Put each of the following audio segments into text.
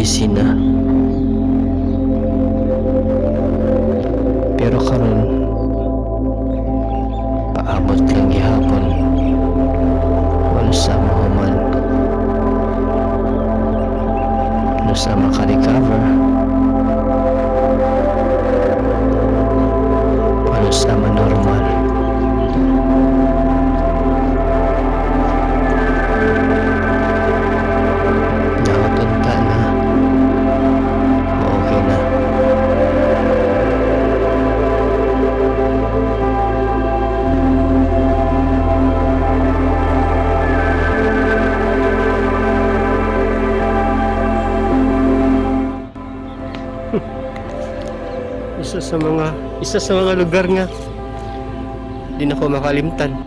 medisina. Pero karon, paabot lang gihapon unsa mahuman, unsa maka-recover, unsa ma-normal. Dapat unta na okay na. Isa sa mga lugar nga di na ko makalimtan.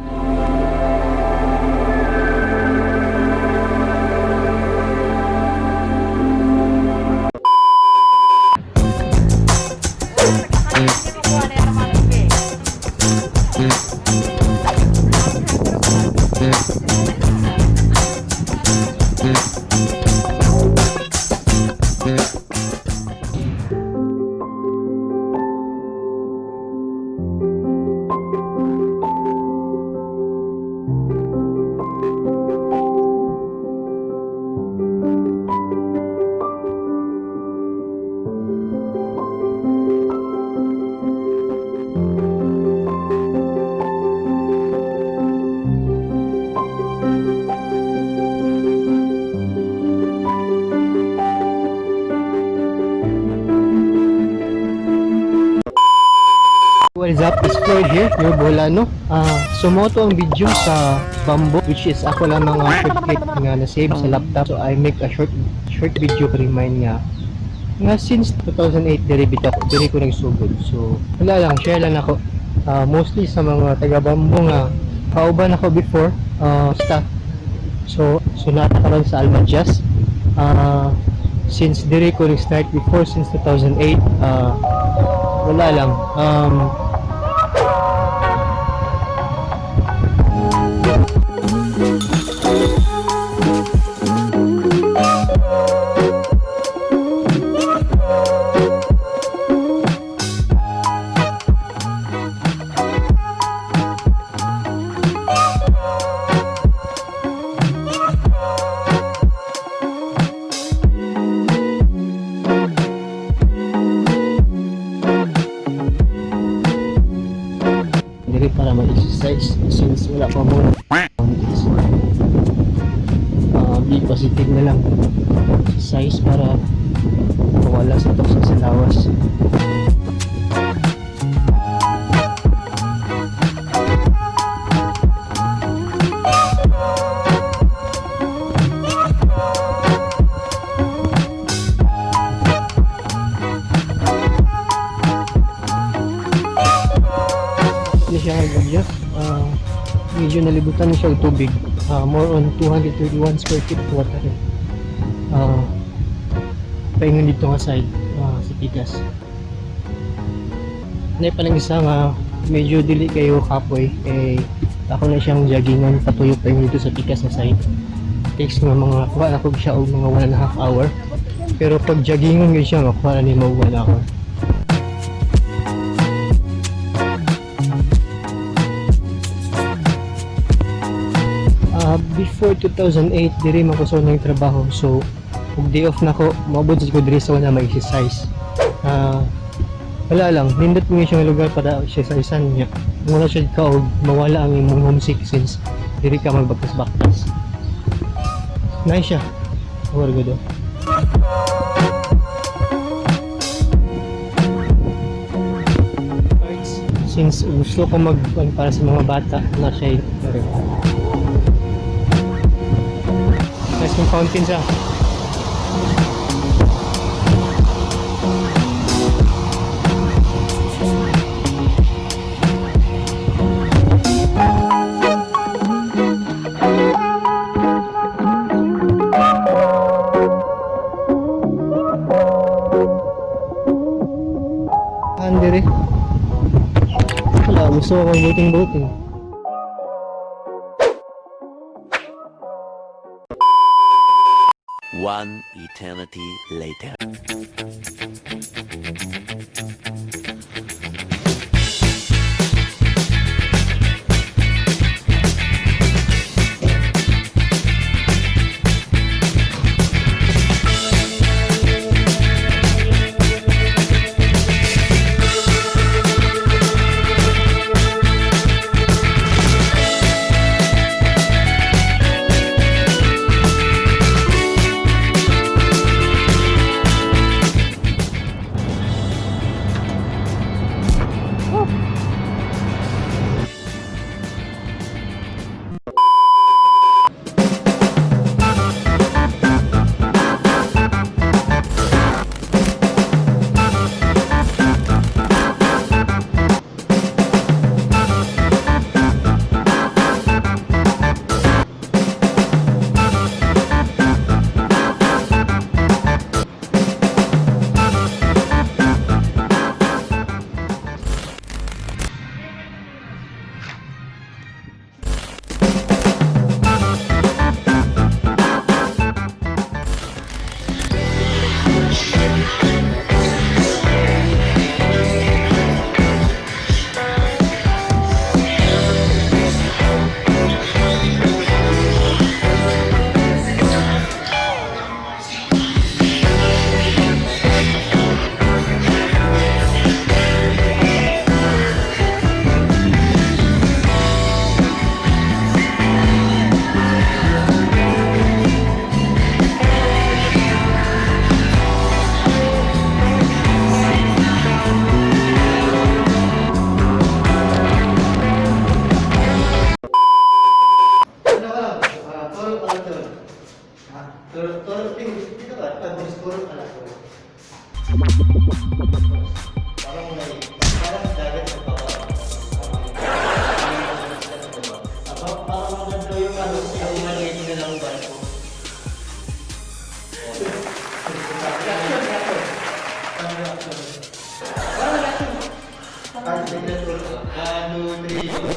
What is up? It's Floyd here, your Boholano. So mao to ang video sa Bamboo, which is ako lang mga short clip nga na-save sa laptop. So I make a short short video to remind nga nga since 2008 diri bitaw diri ko nagsugod. So wala lang, share lang ako. Mostly sa mga taga Bamboo nga kauban ako before staff. So naa ta karon sa Almajas. Since diri ko nag-start before since 2008, wala lang. Diri para mag-exercise since wala pa mo be positive na lang, exercise para mawala sa toxin sa lawas. Hindi siya nag medyo nalibutan na siya og tubig. More on 231 square feet water eh. Paingon dito nga side sa pikas. Nay pa lang isa nga medyo dili kayo kapoy eh, ako na siyang joggingan patuyo paingon dito sa pikas na side. Takes nga mga kuha na ko siya og mga 1.5 hour. Pero pag joggingan gyud siya, makuha na nimo 1 hour. Before 2008, diri man ko sa unang trabaho. So, ug day off na ko, moabot sa ko diri sa una mag-exercise. Wala lang, nindot mo siya nga lugar para exercisean niya. Muna siya ka og mawala ang imong homesick since diri ka magbaktas-baktas. Nice siya. Very good, oh. Since gusto ko mag para sa mga bata na siya. Nice yung fountain siya. Andere. Wala, gusto ko mag-boating-boating. One eternity later. Ano ka? Turo ka lang, turo. Ha? Turo, turo, dito ka. Pag turo ka lang, turo. Parang may, parang dagat sa baba. Parang maganda yung ano, yung maliit na lang barko. Reaction, reaction. Parang reaction. Parang reaction. Parang bigla turo ka. One, two, three, go.